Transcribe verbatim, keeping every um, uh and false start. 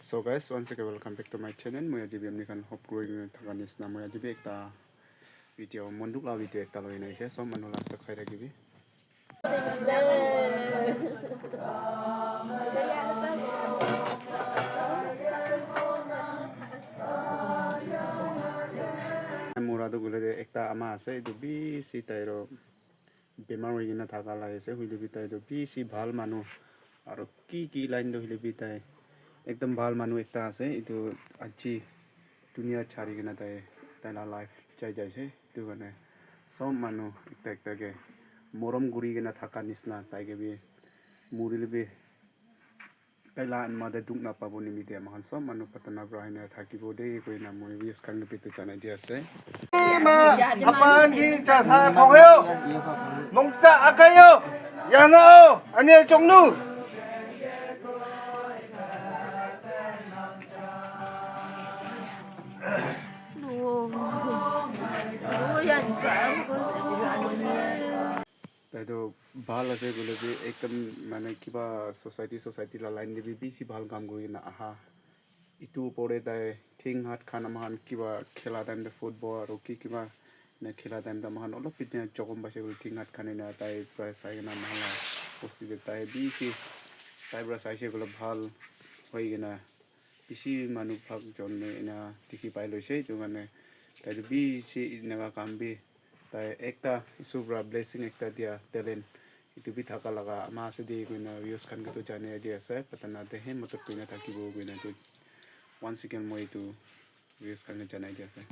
So guys, once again welcome back to my channel. Moi aji bi apni khan hope kuri kena thaka nisna moi aji bi ekta video, monduk la video ekta loi na aise. So manu last tak sai thakibi. Mura tu gule de ekta ama ase, etu bishi tai ro bemar hoi kena thaka la ase, hoile bi tai tu bishi bhal manu, aro ki ki line tu hoile bi tai ekdam bhal manu ekta ase, etu aji dunia chari kena tai, tai la life jai jai ase, etu karne sob manu ekta ekta ke morom kuri kena thaka nisna tai ke bi murile bi tai la anma te dukh napabo nimite moikhan sob manu pratana kura hoi na thakibo de koina moi wish khan ke bitu janai di ase. Apan hi chasa phongyo, mongta akayo, yana o, ane chongnu. Tai tu bhal ase koile bi ekdam mane kiba society, society la line te bi bishi bhal kam kuri kena aha. Etu upor te tai thing hat khan ama khan kiba khela time te football aro ki kiba ena khela time te ama khan olop bi ena jokhom paise koile thing hat khan ena tai pura sai kena ama khan la bosti te tai bishi tai pura saise koile bhal hoi kena bishi manu bhag jon ena dikhi pai loise. Etu karne tai tu bishi eneka kam bi tai ekta Isor pura blessing ekta dia talent etu bi thaka laga ama ase de koina viewers khan ke tu janai di ase, pratana te he matlab koina thakibo koina tu once again moi etu viewers khan ke janai di ase.